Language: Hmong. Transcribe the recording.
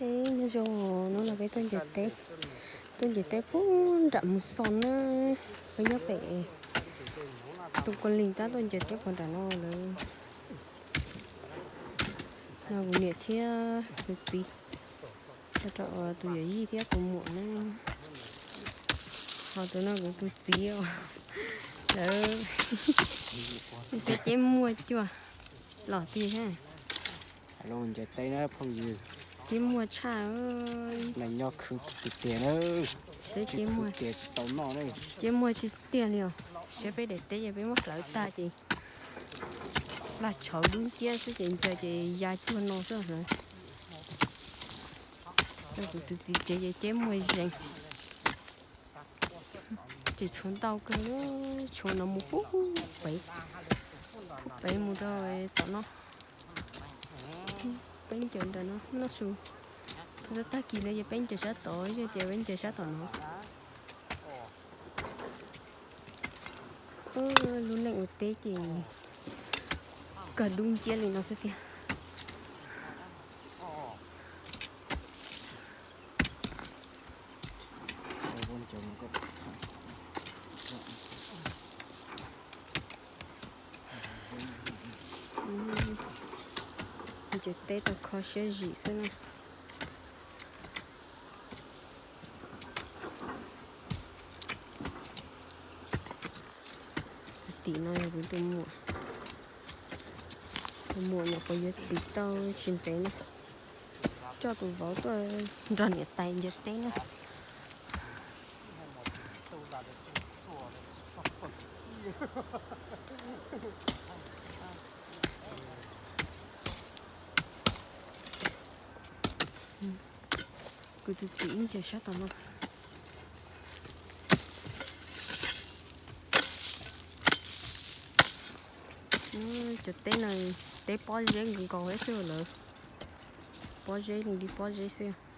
Nyob zoo, hnub no peb tuaj ncaws teb, tuaj ncaws teb puag nram mus xo na. Peb nyob pem tus kua leej tab tuaj ncaws teb puag nram no lawm. No kuv niam thiab kuv txiv, ua rau tus yawm yij thiab kuv muam na. Ho tus no kuv tus txiv os, lawv siab ceb muag cuag los tiag thiab. Ncaws teb na phooj ywg. Ceb muag tshaj. Neeg nyob khwv tiag tiag na. Siab ceb muag, ceb muag tiag tiag li os. Siab peb daim teb ces peb muab hlawv tag ces vaj tshauv dub nciab xwb ces ncaws ces ya cuag no xwb lawm. Kuv tus txiv tsev ces ceb muag zeeg. Ces tshuav ntau kawg, tshuav no mus pub pem, pem mus rau tom no. Peb ncaws nram no, noj su. Tag kis no ces peb ncaws sab tod, yog ces peb ncaws sab tom no. Lub neej ua teb ces kawg dub nciab li no xwb tiag. Ncaws teb tau kho siab zim xwb na. Tim no yog kuv tus muam, tus muam nyuam qhuav yuav txiv tau tsis ntev na, coj tus vauv tuaj nrog niam tais ncaws teb na. Kuv tus txiv ib ncaws sab tom no. Cov teb no, teb pob zeb nkaus nkaus xwb lawm. Pob zeb li pob zeb xwb.